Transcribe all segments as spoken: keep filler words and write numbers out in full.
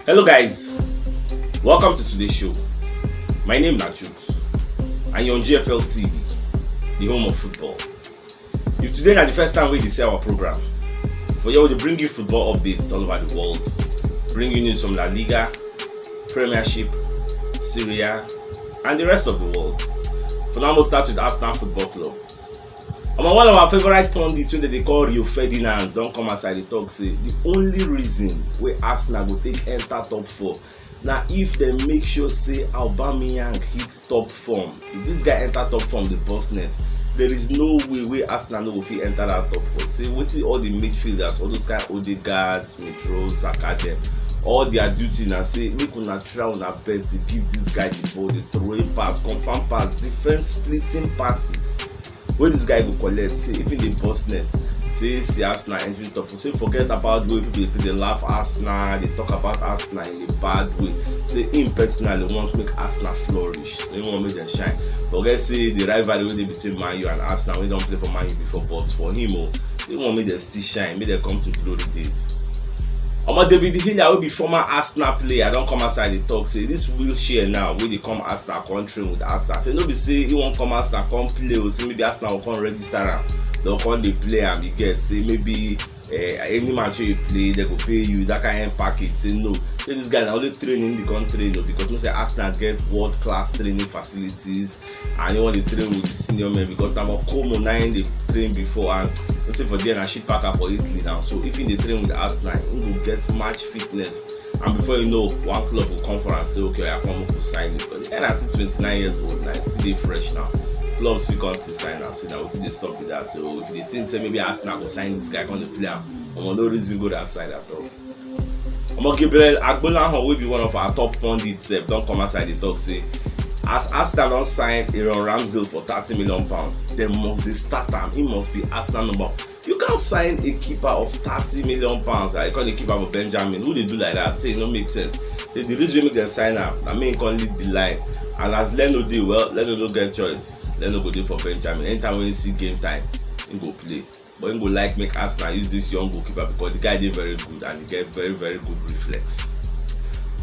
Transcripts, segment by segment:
Hello guys, welcome to today's show. My name na Chuks and you're on G F L T V, the home of football. If today na the first time wey you dey see our program, for here we dey bring you football updates all over the world, bring you news from La Liga, Premiership, Serie A and the rest of the world. For now, we'll start with Arsenal Football Club. Omo, one of our favourite pundits wey dem dey call Rio Ferdinand don come outside dey talk say the only reason wey Arsenal go take enter top four na if dem make sure say Aubameyang hit top form. If this guy enter top form dey burst net, there is no way wey Arsenal no go fit enter that top four. Say wetin all the midfielders, all those kind Odegaard, Smith Rowe, Saka dem, all their duty na say make una try una best dey give this guy the ball, dey throw a pass, confam pass, defence splitting passes. Wey this guy go collect, say if he dey burst net, say see Arsenal entering top four, say forget about the way people dey take dey laugh Arsenal, dey talk about Arsenal in a bad way. Say him personally want make Arsenal flourish, say he want make dem shine. Forget say the rivalry wey dey between Man U and Arsenal wey don play for Man U before, but for him o, say he want make dem still shine, make dem come to glory days. Omo, David De Gea wey be former Arsenal player don come outside dey talk say this wheelchair now wey dey come Arsenal come train with Arsenal, say no be say he wan come Arsenal come play o, say maybe Arsenal go come register am, dem come dey play am, you get, say maybe uh, any match wey you play dem go pay you that kind of package. Say no, say this guy na only training dey come train o, because no say Arsenal get world class training facilities and he wan dey train with the senior men, because na for Como na him dey train before, and no say for there na shit packer for Italy now. So if he dey train with Arsenal, he go get match fitness, and before you know, one club go come for am say okay, oya, come make we sign you. But the guy na still twenty-nine years old na, he still dey fresh now. Clubs fit come still sign am, say na wetin dey sup be that. So if you dey think say maybe Arsenal go sign this guy come dey play am, omo, no reason go that side at all. Omo, Gabriel Agbonlahon wey be one of our top pundits sef don come outside dey talk say as Arsenal don sign Aaron Ramsdale for thirty million pounds, dem must dey start am, he must be Arsenal number. You can't sign a keeper of thirty million pounds and you call the keeper for Benjamin. Who dey do like that? Say e no make sense. The, the reason wey make dem sign am na make he come lead the line, and as Leno dey, well, Leno no get choice. Leno go dey for Benjamin. Anytime wey he see game time, he go play. But he go like make Arsenal use this young goalkeeper because the guy dey very good and he get very, very good reflex.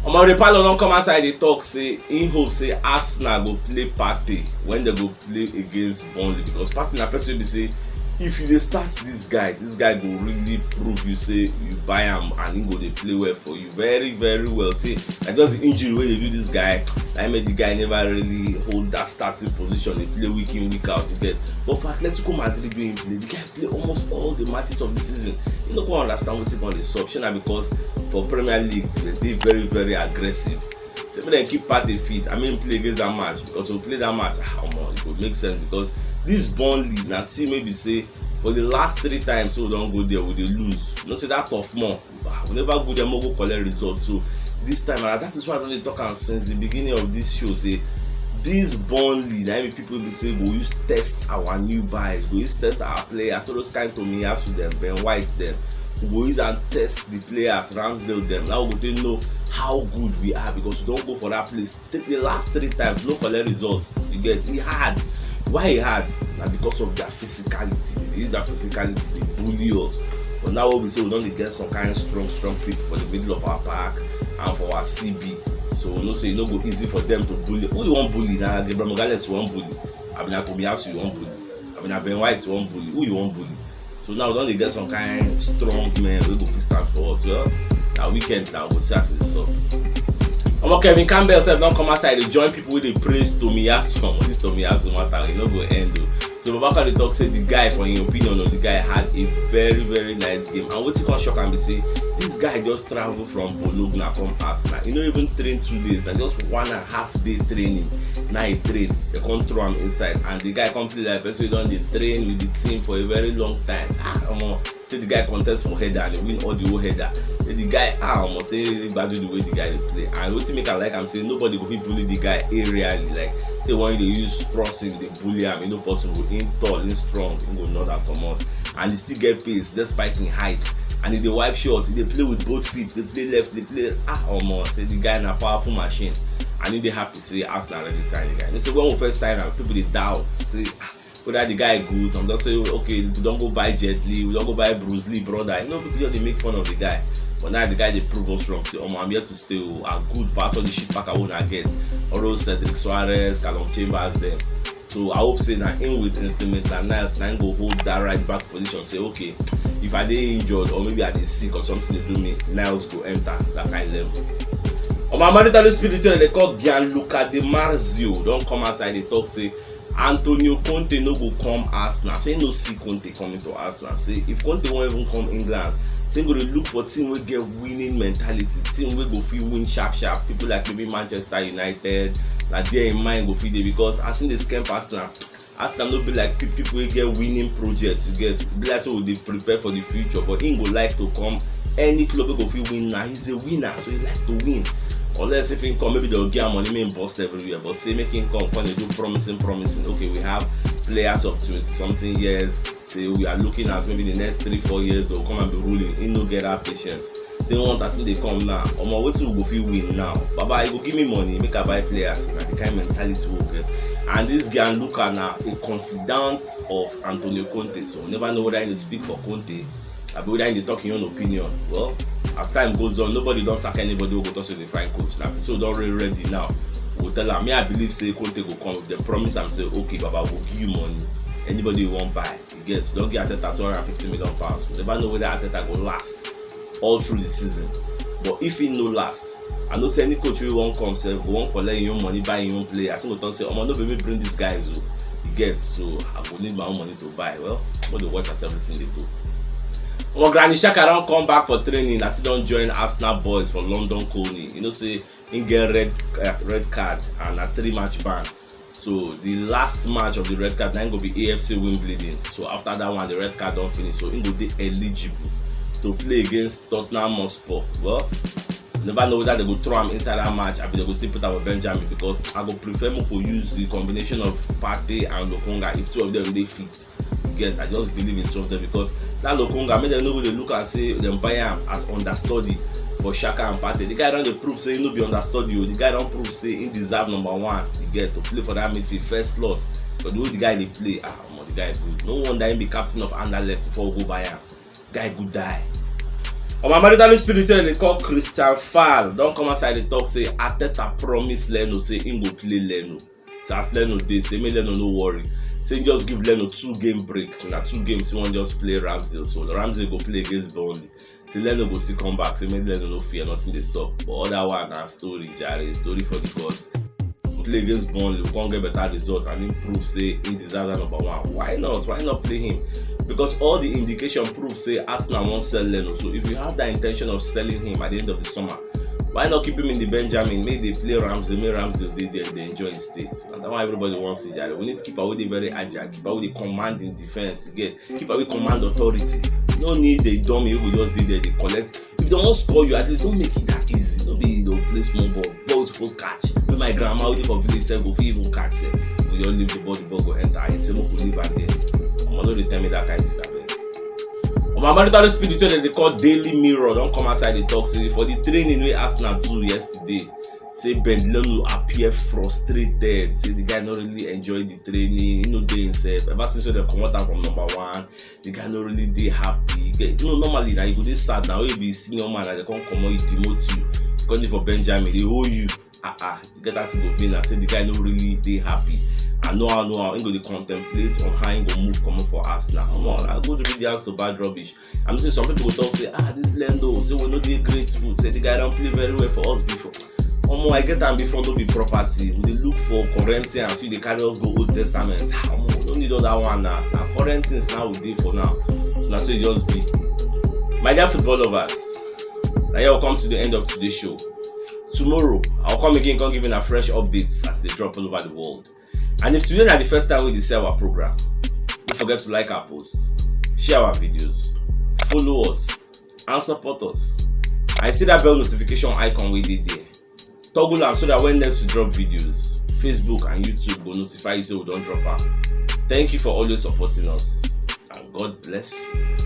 Omo, Ray Parlour don come outside dey talk say he hope say Arsenal go play Partey when dem go play against Burnley, because Partey na person wey be say if you dey start this guy, this guy go really prove you say you buy am and he go dey play well for you very, very well. Say na just the injury wey dey do this guy na make the guy never really hold that starting position, dey play week in, week out, you get. But for Atletico Madrid wey he play, the guy play almost all the matches of the season. You no go understand wetin come dey sup. Shey na because for Premier League dem dey very, very aggressive. Say make dem keep Partey fit. I mean, play against that match, because we play that match, ah, omo, e go make sense, because this Burnley na team wey be say for the last three times wey we don go there, we dey lose. You know say that tough more. Ah, we never go there, we go collect results. So this time around, that is why I don dey talk am since the beginning of this show. Say this Burnley na im people be say go use test our new buys, go use test our players. So those kind Tomiyasu dem, Ben White dem, we go use and test the players, Ramsdale dem. Now we go take know how good we are, because we don go for that place take the last three times, no collect results. You get, e hard. Why e hard? Na because of their physicality. Dem dey use their physicality dey bully us. But now wey we say we don dey get some kind strong, strong people for the middle of our park and for our C B, so we know say e no go easy for them to bully. Who you wan bully? Na Gabriel Magalhaes you wan bully? Abi na Tomiyasu you wan bully? Abi na Ben White you wan bully? Who you wan bully? So now we don dey get some kind strong men wey go fit stand for us. Well, na weekend now, we go see as e sup. Omo, Kevin Campbell sef don come outside dey join people wey dey praise Tomiyasu. Omo, this Tomiyasu matter, e no go end o. So Baba Kale talk say the guy, for him opinion, o, the guy had a very, very nice game. And wetin come shock am be say this guy just travel from Bologna come Arsenal. He no even train two days, na just one and a half day training. Now he train, they come throw am inside, and the guy come play like person wey don dey train with the team for a very long time. Ah, omo, say the guy contest for header and he win all the whole header. Say the guy, ah, omo, say he really gbadu the way the guy dey play. And wetin make am like am say nobody go fit bully the guy aerially. Like say when you dey use crossing dey bully am, e no possible. Him tall, him strong, him go nod am comot. And he still get pace despite him height. And he dey wipe shot, he dey play with both feet, dey play left, dey play, ah, omo, say the guy na powerful machine. And he dey happy say Arsenal already sign the guy. They say when we first sign am, people dey doubt, say, ah, whether the guy good. Some don say, okay, we don go buy Jet Li, we don go buy Bruce Lee brother. You know, people just dey make fun of the guy. But now the guy dey prove us wrong. Say, omo, I'm here to stay o. I good pass all the shit pack I wanna get. All those Cedric Soares, Calum Chambers dem. So I hope say na him with Instrument and Niles na him go hold that right back position. Say, okay, if I dey injured or maybe I dey sick or something dey do me, Niles go enter that kind level. On my marital spirit, wey dem dey call Gianluca Di Marzio don come outside dey talk say Antonio Conte no go come Arsenal. Say no see Conte coming to Arsenal. Say if Conte wan even come England, say go dey look for team wey get winning mentality, team wey go fit win sharp sharp. People like maybe Manchester United, na there im mind go fit dey, because as im dey scam Arsenal, Arsenal no be like pe- people wey get winning projects. You get, be like say we dey prepare for the future, but im go like to come any club wey go fit win. Now he's a winner, so he like to win. Unless if he come, maybe they'll give him money, make him bust everywhere. But say make him come, come dey do promising, promising. Okay, we have players of twenty something years. Say we are looking at maybe the next three, four years they'll come and be ruling. He no get that patience. Say one person dey come now. Omo, wetin we go fit win now? Baba, you go give me money, make I buy players. Na the kind mentality we get. And this Gianluca na a confidant of Antonio Conte, so we never know whether he dey speak for Conte, abi whether he dey talk him own opinion. Well, as time goes on, nobody don sack anybody wey go talk say dey find coach. Na so we don re- ready now. We go tell am. Me, I believe say Conte go come. If they promise am say, okay, Baba, we go give you money. Anybody you wan buy, you get. Don give Arteta two hundred and fifty million pounds. We never know whether Arteta go last all through the season. But if he no last, I know say any coach wey wan come sef go wan collect him own money, buy him own player. I think go talk say, omo, no be me bring these guys o. You get, so I go need my own money to buy. Well, we dey watch as everything dey go. Omo, Granit Xhaka don come back for training as he don join Arsenal boys for London Colney. You know say he get red uh, red card and a three match ban. So the last match of the red card na him go be A F C Wimbledon. So after that one, the red card don finish. So he go dey eligible to play against Tottenham Hotspur. Well, never know whether they go throw am inside that match. I mean, they go still put am with Benjamin, because I go prefer make we use the combination of Partey and Lokonga if two of them dey fit. Yes, I just believe in two of them, because that Lokonga, make dem no go dey look and say dem buy am as understudy for Xhaka and Partey. The guy don dey prove say he no be understudy o. The guy don prove say he deserve number one. You get, to play for that midfield first slot. But the way the guy dey play, ah, omo, the guy good. No wonder he be captain of Anderlecht before we go buy am. Guy good die. On my marital spirit, wey dem dey call Christian Fall don come outside dey talk say Arteta promise Leno say him go play Leno. So as Leno dey, say make Leno no worry. Say just give Leno two game break. Na two games he wan just play Ramsdale. So Ramsdale go play against Burnley. Say Leno go still come back. Say make Leno no fear, nothing dey sup. But other one na story, jare, story for the gods. We play against Burnley, we come get better result, and he prove say he deserve that number one. Why not? Why not play him? Because all the indication prove say Arsenal wan sell Leno. So if you have that intention of selling him at the end of the summer, why not keep him in the Benjamin? Make they play Ramsdale, make Ramsdale dey there, dey enjoy his stay. So na that one everybody wan see, jare. We need keeper wey dey very agile, keeper wey dey command in defense. You get, keeper wey command authority. No need the dummy who go just dey there dey collect. If they wan score you, at least don't make it that easy. No be you go play small ball. Ball wey suppose catch. Wey my grandma wey dey for village sef go fit even catch sef. We just leave the ball, the ball go enter. I say make we leave am there. Omo, no dey tell me that kind thing, abeg. On my marital spirit, wey dem dey call Daily Mirror don come outside dey talk say for the training wey Arsenal do yesterday, say Ben Leno appear frustrated. Say the guy no really enjoy the training. He no dey himself. Ever since wey dem comot am from number one, the guy no really dey happy. You get, you know, normally na you go dey sad now. When you be senior man, na dem come comot you, demote you. Come dey for Benjamin, dey hold you. Ah ah, you get as e go be na. Say the guy no really dey happy. And no how, no how, he go dey contemplate on how he go move comot for Arsenal. Omo, I go read the house to bad rubbish. I'm saying some people go talk say, ah, this Leno, say we no dey grateful. Say the guy don play very well for us before. Omo, I get am before, no be property. We dey look for Corinthians, so you dey carry us go Old Testament. Ah, omo, we no need all that one now. Na current things now we dey for now. So na so e just be. My dear football lovers, na here we come to the end of today's show. Tomorrow, I'll come again, come give you a fresh updates as they drop all over the world. And if today na the first time wey you dey see our program, don't forget to like our posts, share our videos, follow us, and support us. And see that bell notification icon wey dey there. Toggle am so that when next we drop videos, Facebook and YouTube go notify you say we don drop am. Thank you for always supporting us, and God bless you.